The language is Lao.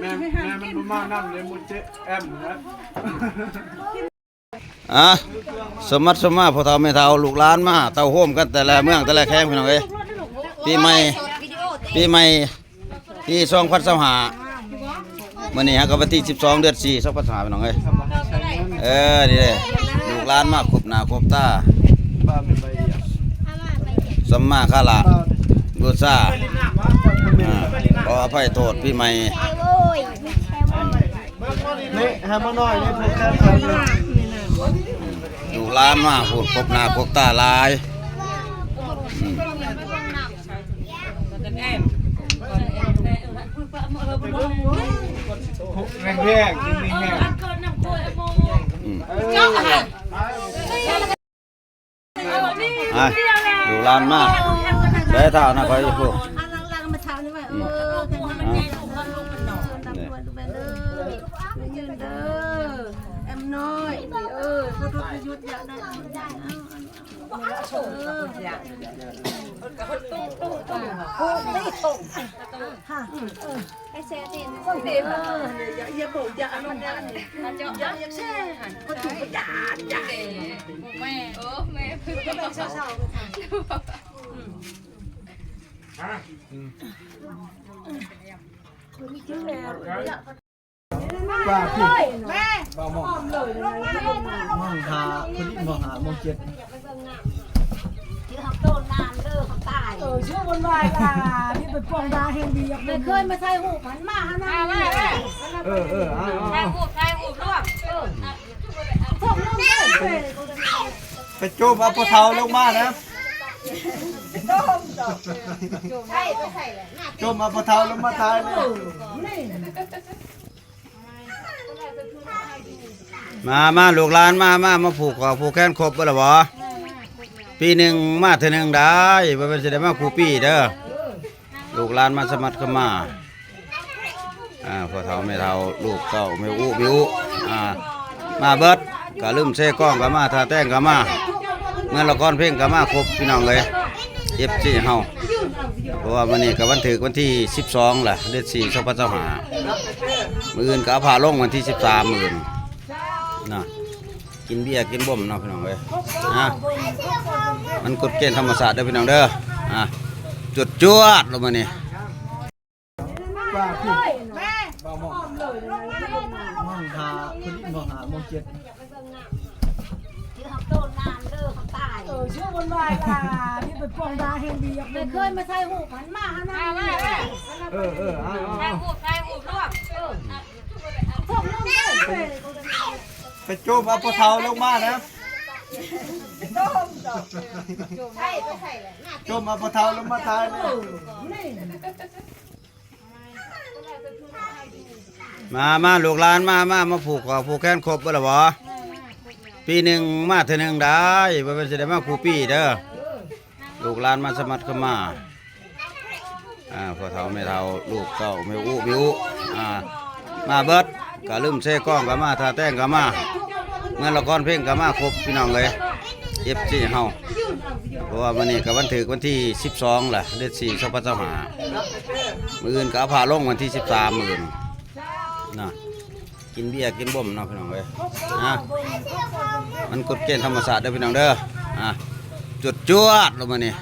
ແມ່ ແມ່ມັນບໍ່ມານຳເດ້ ໝູ່ເຈັດແອມນະ. ອ່າ ສົມບັດສົມມາ ພໍ່ເຖົ້າແມ່ເຖົ້າ ລູກຫຼານມາເຕົ້າໂຮມກັນແຕ່ລະເມືອງແຕ່ລະແຂວງ ພີ່ນ້ອງເອີຍ. ປີໃໝ່ ປີໃໝ່ ປີສອງພັນຊາວຫ້າ ມື້ນີ້ເຮົາກໍວັນທີສິບສອງ ເດືອນສີ່ ສອງພັນຊາວຫ້າ ພີ່ນ້ອງເອີຍ. ເອີ ນີ້ເດ້ ລູກຫຼານມາຄົບໜ້າຄົບຕາ ສຳມາຄາລະບູຊາ ອ່າ ຂໍອະໄພໂທດປີໃໝ່. ນີ້ ໃຫ້ມາໜ້ອຍນີ້ ຜູ້ແທນ ລູກຫຼານມາພຸ້ນ ພົບໜ້າພົບຕາຫຼາຍ. ອືມ ແຮງໆ ກິນແຮງໆ. ອືມ ອ່ະ ລູກຫຼານມາ ໄດ້ເທົ່ານະ ຂ້ອຍຢູ່ພຸ້ນ. ອືມ ອ່າ ວ່າພີ່ ແມ່ ບໍ່ມອງ ມອງຫາ ພໍດີມອງຫາ ມອງເຈັດ. ເອີ ຊື່ຄົນວ່າລະ ນີ້ໄປປ້ອງດາແຮງດີ ແມ່ເຄີຍມາຖ່າຍຮູບ ຫັນມາຫານາງ. ເອີ ເອີ ເອົາ ເອົາ ຖ່າຍຮູບ ຖ່າຍຮູບລວມ. ເອີ ສົ່ງລົງເດີ ໄປໂຈມເອົາພໍ່ເຖົ້າລົງມານະ. ໂຈມ ໂຈມ ໃສ່ ໃສ່ແຫຼະ ໂຈມເອົາພໍ່ເຖົ້າລົງມາຖ່າຍ. ມາ ມາ ລູກຫຼານ ມາ ມາ ມາຜູກຂໍ້ຜູກແຂນຄົບເບິດລະບໍ່? ປີໜຶ່ງມາເທື່ອໜຶ່ງໄດ້ ບໍ່ແມ່ນຊິໄດ້ມາຄູ່ປີເດີ. ລູກຫຼານມາສະໝັດເຂົ້າມາ ອ່າ ພໍ່ເຖົ້າແມ່ເຖົ້າ ລູກເຕົ້າ ແມ່ອຸ ແມ່ອຸ ອ່າ ມາເບິດ. ກະລືມເຊກອງກະມາ ທ່າແຕງກະມາ ເມືອງລະຄອນເພັງກະມາຄົບ ພີ່ນ້ອງເອີຍ ເອັຟຊີເຮົາ. ເພາະວ່າມື້ນີ້ກະວັນຖືກ ວັນທີສິບສອງລະ ເດືອນສີ່ ສອງພັນຊາວຫ້າ ມື້ອື່ນກະເອົາພະລົງ ວັນທີສິບສາມ ມື້ອື່ນນະ. ກິນເບຍກິນບົມເນາະ ພີ່ນ້ອງເອີຍ ອ່າ ມັນກົດເກນທຳມະຊາດເດີ ພີ່ນ້ອງເດີ. ອ່າ ຈວດໆ ລະມື້ນີ້. ວ່າພີ່ ແມ່ ມອງຫາ ພໍດີມອງຫາ ມອງເຈັດ. ເອີ ຊື່ຄົນວ່າລະ ນີ້ໄປປ້ອງດາແຮງດີ ແມ່ເຄີຍມາຖ່າຍຮູບ ຫັນມາຫານາງ. ເອີ ເອີ ເອົາ ເອົາ ຖ່າຍຮູບ ຖ່າຍຮູບລວມ. ເອີ ສົ່ງລົງເດີ ໄປໂຈມເອົາພໍ່ເຖົ້າລົງມານະ. ໂຈມ ໂຈມ ໃສ່ ໃສ່ແຫຼະ ໂຈມເອົາພໍ່ເຖົ້າລົງມາຖ່າຍ. ມາ ມາ ລູກຫຼານ ມາ ມາ ມາຜູກຂໍ້ຜູກແຂນຄົບເບິດລະບໍ່? ປີໜຶ່ງມາເທື່ອໜຶ່ງໄດ້ ບໍ່ແມ່ນຊິໄດ້ມາຄູ່ປີເດີ. ລູກຫຼານມາສະໝັດເຂົ້າມາ ອ່າ ພໍ່ເຖົ້າແມ່ເຖົ້າ ລູກເຕົ້າ ແມ່ອຸ ແມ່ອຸ ອ່າ ມາເບິດ. ກະລືມເຊກອງກະມາ ທ່າແຕງກະມາ ເມືອງລະຄອນເພັງກະມາຄົບ ພີ່ນ້ອງເອີຍ ເອັຟຊີເຮົາ. ເພາະວ່າມື້ນີ້ກະວັນຖືກ ວັນທີສິບສອງລະ ເດືອນສີ່ ສອງພັນຊາວຫ້າ ມື້ອື່ນກະເອົາພະລົງ ວັນທີສິບສາມ ມື້ອື່ນນະ. ກິນເບຍກິນບົມເນາະ ພີ່ນ້ອງເອີຍ ອ່າ ມັນກົດເກນທຳມະຊາດເດີ ພີ່ນ້ອງເດີ. ອ່າ ຈວດໆ ລະມື້ນີ້.